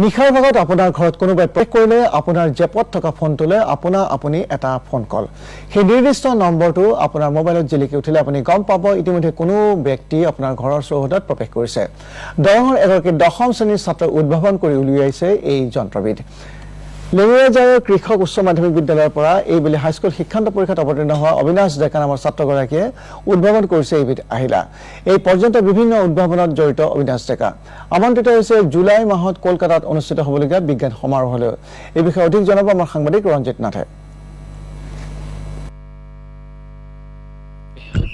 নিশাৰ ভাগত আপোনাৰ ঘৰত কোনোবাই প্ৰৱেশ কৰিলে আপোনাৰ জেপত থকা ফোনটোলৈ আপুনি এটা ফোন কল, সেই নিৰ্দিষ্ট নম্বৰটো আপোনাৰ মোবাইলত জিলিকি উঠিলে আপুনি গম পাব ইতিমধ্যে কোনো ব্যক্তি আপোনাৰ ঘৰৰ চৌহদত প্ৰৱেশ কৰিছে। দৰঙৰ এগৰাকী দশম শ্ৰেণীৰ ছাত্ৰই উদ্ভাৱন কৰি উলিয়াইছে এই যন্ত্ৰবিধ। লেঙুৰাজাৰৰ কৃষক উচ্চ মাধ্যমিক বিদ্যালয়ৰ পৰা এইবেলি হাইস্কুল শিক্ষান্ত পৰীক্ষাত অৱতীৰ্ণ হোৱা অবিনাশ ডেকা নামৰ ছাত্ৰগৰাকীয়ে উদ্ভাৱন কৰিছে এইবিধ আহিলা। এই পৰ্যন্ত বিভিন্ন উদ্ভাৱনত জড়িত অবিনাশ ডেকা আমন্ত্ৰিত হৈছে জুলাই মাহত কলকাতাত অনুষ্ঠিত হ'বলগীয়া বিজ্ঞান সমাৰোহলৈ। এই বিষয়ে অধিক জনাব আমাৰ সাংবাদিক ৰঞ্জিত নাথে।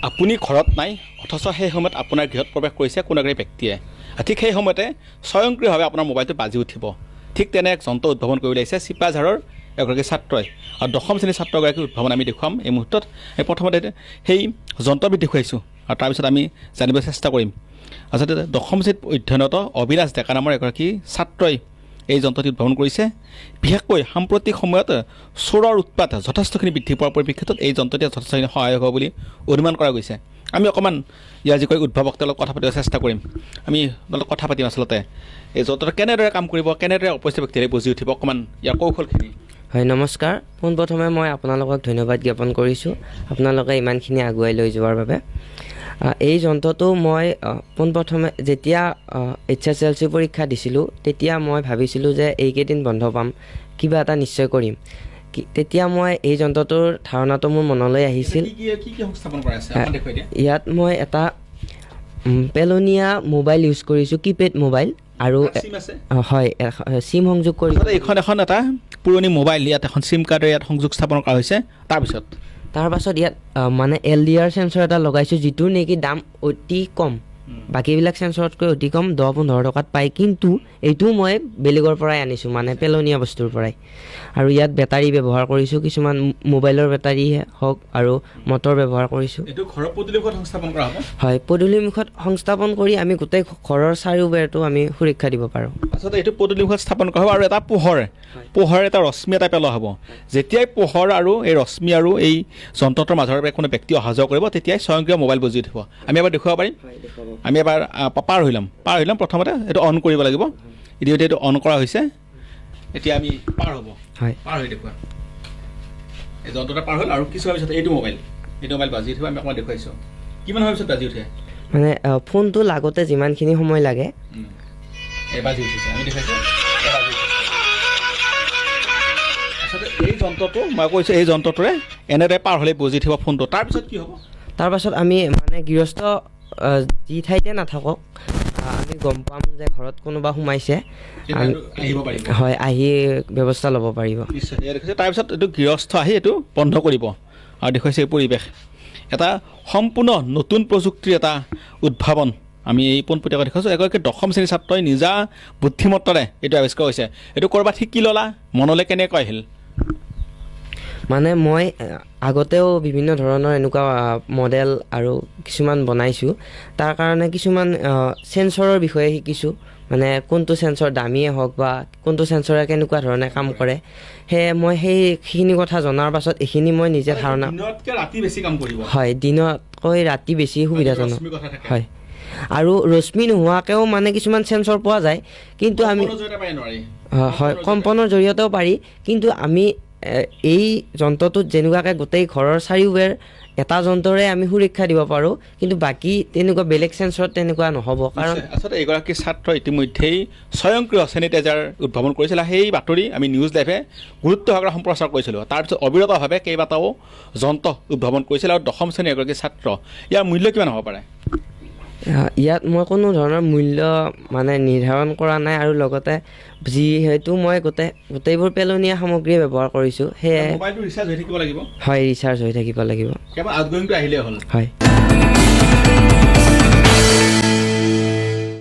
আপুনি ঘৰত নাই, অথচ সেই সময়ত আপোনাৰ গৃহত প্ৰৱেশ কৰিছে কোনো এগৰাকী ব্যক্তিয়ে। ঠিক সেই সময়তে স্বয়ংক্ৰিয়ভাৱে আপোনাৰ মোবাইলটো বাজি উঠিব। ঠিক তেনে এক যন্ত্ৰ উদ্ভাৱন কৰি উলিয়াইছে চিপাঝাৰৰ এগৰাকী ছাত্ৰই আৰু দশম শ্ৰেণীৰ ছাত্ৰগৰাকীৰ উদ্ভাৱন আমি দেখুৱাম এই মুহূৰ্তত। এই প্ৰথমতে সেই যন্ত্ৰবিধ দেখুৱাইছোঁ আৰু তাৰপিছত আমি জানিব চেষ্টা কৰিম। আচলতে দশম শ্ৰেণীত অধ্যয়নৰত অবিনাশ ডেকা নামৰ এগৰাকী ছাত্ৰই এই যন্ত্ৰটি উদ্ভাৱন কৰিছে। বিশেষকৈ সাম্প্ৰতিক সময়ত চোৰৰ উৎপাত যথেষ্টখিনি বৃদ্ধি পোৱাৰ পৰিপ্ৰেক্ষিতত এই যন্ত্ৰটিয়ে যথেষ্টখিনি সহায়ক হ'ব বুলি অনুমান কৰা গৈছে। আমি অকণমান ইয়াৰ যিগৰাকী উদ্ভাৱক তেওঁৰ লগত কথা পাতিব চেষ্টা কৰিম। আমি লগত কথা পাতিম আচলতে এই যন্ত্ৰটো কেনেদৰে কাম কৰিব, কেনেদৰে অপৰিচিত ব্যক্তিয়ে বুজি উঠিব, অকণমান ইয়াৰ কৌশলখিনি। হয়, নমস্কাৰ। পোনপ্ৰথমে মই আপোনালোকক ধন্যবাদ জ্ঞাপন কৰিছোঁ, আপোনালোকে ইমানখিনি আগুৱাই লৈ যোৱাৰ বাবে। এই যন্ত্ৰটো মই পোনপ্ৰথমে যেতিয়া HSLC পৰীক্ষা দিছিলোঁ, তেতিয়া মই ভাবিছিলোঁ যে এইকেইদিন বন্ধ পাম, কিবা এটা নিশ্চয় কৰিম। তেতিয়া মই এই যন্ত্ৰটোৰ ধাৰণাটো মোৰ মনলৈ আহিছিল। কি কি সংস্থাপন কৰা আছে অকণমান দেখুৱাই দিয়া। ইয়াত মই এটা পেলনীয়া মোবাইল ইউজ কৰিছোঁ, কিপেড মোবাইল আৰু চিম আছে? হয়, চিম সংযোগ কৰি আচলতে এইখন এখন এটা পুৰণি মোবাইল, ইয়াত এখন চিম কাৰ্ডেৰে ইয়াত সংযোগ স্থাপন কৰা হৈছে। তাৰপিছত তাৰপাছত ইয়াত মানে LDR censor এটা লগাইছোঁ, যিটোৰ নেকি দাম অতি কম, বাকীবিলাক চেঞ্চৰতকৈ অতি কম, 10-15 টকাত পায়। কিন্তু এইটোও মই বেলেগৰ পৰাই আনিছোঁ, মানে পেলনীয়া বস্তুৰ পৰাই। আৰু ইয়াত বেটাৰী ব্যৱহাৰ কৰিছোঁ, কিছুমান মোবাইলৰ বেটাৰীয়ে হওক আৰু মটৰ ব্যৱহাৰ কৰিছোঁ। এইটো ঘৰৰ পদূলিমুখত সংস্থাপন কৰা হ'ব? হয়, পদূলিমুখত সংস্থাপন কৰি আমি গোটেই ঘৰৰ চাৰিওবেৰটো আমি সুৰক্ষা দিব পাৰোঁ। আচলতে এইটো পদূলিমুখত স্থাপন কৰা হ'ব আৰু এটা পোহৰ এটা ৰশ্মি এটা পেলোৱা হ'ব। যেতিয়াই পোহৰ আৰু এই ৰশ্মি আৰু এই যন্ত্ৰটোৰ মাজৰ পৰা কোনো ব্যক্তি অহা যোৱা কৰিব, তেতিয়াই স্বয়ংক্ৰিয় মোবাইল বজি উঠিব। আমি এবাৰ দেখুৱাব পাৰিম। আমি এবাৰ পাৰ হৈ ল'ম, পাৰ হৈ ল'ম। প্ৰথমতে এইটো অন কৰিব লাগিব। ইতিমধ্যে এইটো অন কৰা হৈছে। এতিয়া আমি পাৰ হ'ব। হয়। পাৰ হৈ দেখুওৱা। এই যন্ত্ৰটো পাৰ হ'ল আৰু কিছু পিছত এইটো মোবাইল বাজি উঠিব। আমি অকণমান দেখুৱাইছোঁ কিমান সময়ৰ পিছত বাজি উঠে। মানে ফোনটো লাগোতে যিমানখিনি সময় লাগে। এই বাজি উঠিছে, আমি দেখুৱাইছোঁ, এই বাজি উঠিছে। আচলতে এই যন্ত্ৰটো মই কৈছোঁ, এই যন্ত্ৰটোৰে এনেদৰে পাৰ হ'লে বজি উঠিব ফোনটো। তাৰপিছত কি হ'ব? তাৰপাছত আমি মানে গৃহস্থ যি ঠাইতে নাথাকক, আমি গম পাম যে ঘৰত কোনোবা সোমাইছে। আহিব পাৰিব। হয়, আহি ব্যৱস্থা ল'ব পাৰিব। নিশ্চয়, এয়া দেখিছে। তাৰপিছত এইটো গৃহস্থ আহি এইটো বন্ধ কৰিব। আৰু দেখুৱাইছে এই পৰিৱেশ, এটা সম্পূৰ্ণ নতুন প্ৰযুক্তিৰ এটা উদ্ভাৱন আমি এই পোনপটীয়াকৈ দেখুৱাইছোঁ। এগৰাকী দশম শ্ৰেণীৰ ছাত্ৰই নিজা বুদ্ধিমত্তাৰে এইটো আৱিষ্কাৰ কৰিছে। এইটো ক'ৰবাত শিকি ল'লা, মনলৈ কেনেকৈ আহিল? মানে মই আগতেও বিভিন্ন ধৰণৰ এনেকুৱা মডেল আৰু কিছুমান বনাইছোঁ। তাৰ কাৰণে কিছুমান চেঞ্চৰৰ বিষয়ে শিকিছোঁ, মানে কোনটো চেঞ্চৰ দামীয়ে হওক বা কোনটো চেঞ্চৰে কেনেকুৱা ধৰণে কাম কৰে। সেয়ে মই সেইখিনি কথা জনাৰ পাছত এইখিনি মই নিজে ধাৰণা দিনতকৈ ৰাতি বেছি কাম কৰিব? হয়, দিনতকৈ ৰাতি বেছি সুবিধাজনক। ৰশ্মিৰ কথা থাকে। হয়, আৰু ৰশ্মি নোহোৱাকৈও মানে কিছুমান চেঞ্চৰ পোৱা যায়, কিন্তু আমি কম্পনৰ জৰিয়তে পাৰি নোৱাৰি? হয়, কম্পনৰ জৰিয়তেও পাৰি, কিন্তু আমি এই যন্ত্ৰটোত যেনেকুৱাকৈ গোটেই ঘৰৰ চাৰিওবেৰ এটা যন্ত্ৰৰে আমি সুৰক্ষা দিব পাৰোঁ, কিন্তু বাকী তেনেকুৱা বেলেগ চেঞ্চৰত তেনেকুৱা নহ'ব, কাৰণ নিশ্চয়। আচলতে এগৰাকী ছাত্ৰ ইতিমধ্যেই স্বয়ংক্ৰিয় চেনিটাইজাৰ উদ্ভাৱন কৰিছিল আৰু সেই বাতৰি আমি নিউজ লাইভে গুৰুত্ব সহকাৰে সম্প্ৰচাৰ কৰিছিলোঁ। তাৰপিছত অবিৰতভাৱে কেইবাটাও যন্ত্ৰ উদ্ভাৱন কৰিছিল আৰু দশম শ্ৰেণীৰ এগৰাকী ছাত্ৰ। ইয়াৰ মূল্য কিমান হ'ব পাৰে? ইয়াত মই কোনো ধৰণৰ মূল্য মানে নিৰ্ধাৰণ কৰা নাই আৰু লগতে যিহেতু মই গোটেইবোৰ পেলনীয়া সামগ্ৰীয়ে ব্যৱহাৰ কৰিছোঁ, সেয়ে মোবাইলটো ৰিচাৰ্জ হৈ থাকিব লাগিব। হয়, ৰিচাৰ্জ হৈ থাকিব লাগিব। কেৱল আউটগয়িংটো আহিলেই হ'ল। হয়।